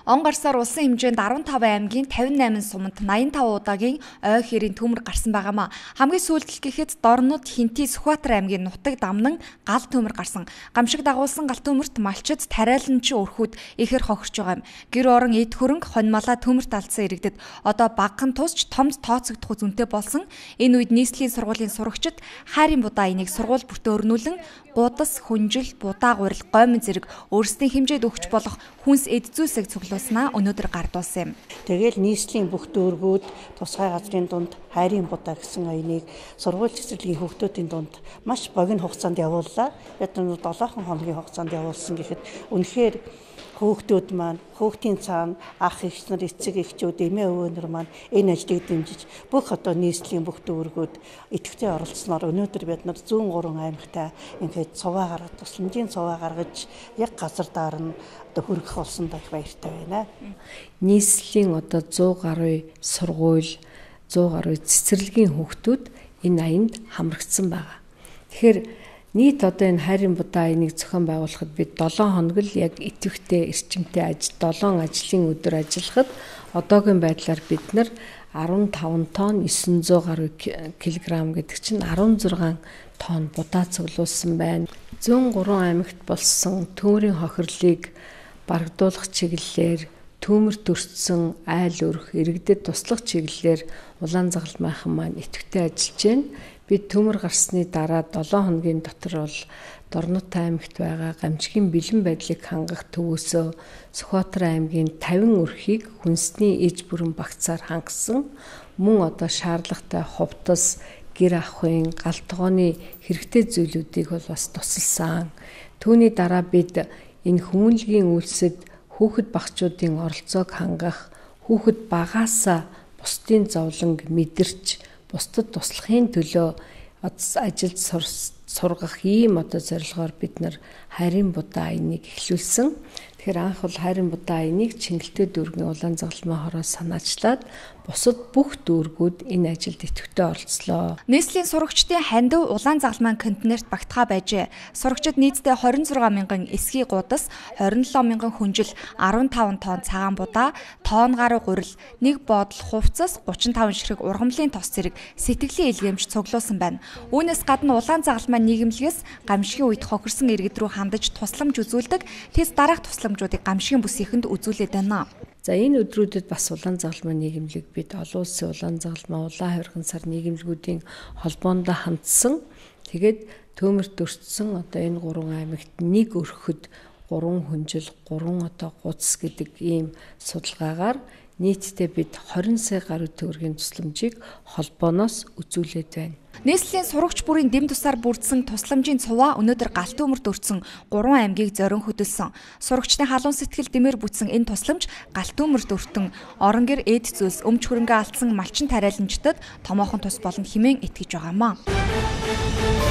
Он гарсаар улсын хэмжээнд 15 аймгийн 58 суманд 85 удаагийн ой хэрийн төмөр гарсан байгаамаа. Хамгийн сүүлдэл гэхэд Дорнод, Хинти, Сүхбаатар аймгийн нутаг дамнан гал төмөр гарсан. Гамшиг дагуулсан гал төмөрт малчид, тариаланч өрхүүд ихээр хохирч байгаа юм. Гэр орон эд хөрөнгө, хонь малаа төмөрт алдсан иргэдэд одоо багахан тусч томд тооцогдох зүйнтэй болсон. Энэ үед нийслэлийн сургуулийн сурагчид хайрын будаа энийг сургууль бүртээ өрнүүлэн гудас, хүнжил, будаа гурил, гоймон зэрэг өөрсдийн хэмжээд өгч болох хүнс эд зүйлсийг цуглуулснаа өнөөдөр гардуулсан юм. Тэгэл нийслэлийн бүх дүүргүүд тусгай газрын дунд хайрын будаа гэсэн аяныг сургууль цэцэрлэгийн хүүхдүүдийн дунд маш богино хугацаанд явууллаа. Бид нар 7 хоногийн хугацаанд явуулсан гэхэд үнэхээр хүүхдүүд маань, хүүхдийн цаана ах эгч нар, эцэг эхчүүд, эмээ өвөө нар маань энэ ажлыг дэмжиж бүх одоо нийслэлийн бүх дүүргүүд идэвхтэй оролцсноор өнөөдөр бид нар зүүн 3 аймагтай ингээд цуваа гаргаж, тусламжийн цуваа гаргаж яг газар дээр нь одоо хүргэх болсон их баяртай байна. Нийслэлийн одоо 100 гаруй сургууль, 100 гаруй цэцэрлэгийн хүүхдүүд энэ аянд хамрагдсан байгаа. Тэгэхээр нийт одоо энэ хайрын будаа энийг зохион байгуулахад бид 7 хоног л яг идэвхтэй эрчимтэй ажил 7 ажлын өдөр ажиллахад одоогийн байдлаар бид нар 15 тонн 900 гаруй килограмм гэдэг чинь 16 тонн будаа цуглуулсан байна. Зүүн 3 аймагт болсон төмөрийн хохирлыг барагдуулах чиглэлээр төмөрт өртсөн айл өрх иргэдэд туслах чиглэлээр Улаан загалмайхан маань идэвхтэй ажиллаж байна. Бид төмөр гарсны дараа 7 хоногийн дотор бол Дорнод аймагт байгаа гамжигийн бэлэн байдлыг хангах төвөөсөө Сүхбаатар аймгийн 50 өрхийг хүнсний иж бүрэн багцаар хангасан. Мөн одоо шаардлагатай хувцас, гэр ахуйн, гал тогооны хэрэгтэй зүйлүүдийг бол бас тусалсан. Түүний дараа бид энэ хүмүүнлэгийн үйлсэд хүүхэд багчуудын оролцоог хангах, хүүхэд багаасаа бусдын зовлонг мэдэрч бусдад туслахын төлөө ажилд сургах ийм одоо зорилгоор бид нар хайрын будаа энийг эхлүүлсэн. Тэгэхээр анх бол хайрын будаа энийг Чингэлтэй дүүргийн Улаан загалмай хороос санаачлаад бусад бүх дүүргүүд энэ ажилд идэвхтэй оролцлоо. Нийслэлийн сурагчдын хандив Улаан загалмайн контейнерт багтгаа байжээ. Сурагчид нийтдээ 26 мянган эсхий гудас, 27 мянган хүнжил, 15 тонн цагаан будаа, тонн гаруй гурил, нэг бодол хувцас, 35 ширхэг ургамлын тос зэрэг сэтгэлийн илгээмж цуглуулсан байна. Үүнээс гадна Улаан загалмай нийгэмлэгээс гамшигын үед хохирсон иргэд рүү хандаж тусламж үзүүлдэг. Тэс дараах тусламжуудыг гамшигын бүсийнхэнд үзүүлээд байна. За энэ өдрүүдэд бас Улаан загалмай нийгэмлэг бид олон улсын Улаан загалмай, Улаан хавирган сар нийгэмлэгүүдийн холбоонд хандсан. Тэгээд төмөрт өртсөн одоо энэ 3 аймагт нэг өрхөд 3 хүнжил, 3 одоо гудас гэдэг ийм судалгаагаар нийтдээ бид 20 сая гаруй төгрөгийн тусламжийг холбооноос үзүүлээд байна. Нийслэлийн сурагч бүрийн дэм тусаар бүрдсэн тусламжийн цуваа өнөөдөр гал төмөрт өртсөн 3 аймгийг зорин хөдөлсөн. Сурагчдын халуун сэтгэл дэмээр бүтсэн энэ тусламж гал төмөрт өртөн орон гэр эд зүйлс, өмч хөрөнгө алдсан малчин тариаланчдад томоохон тус болно хэмээн итгэж байгаамаа.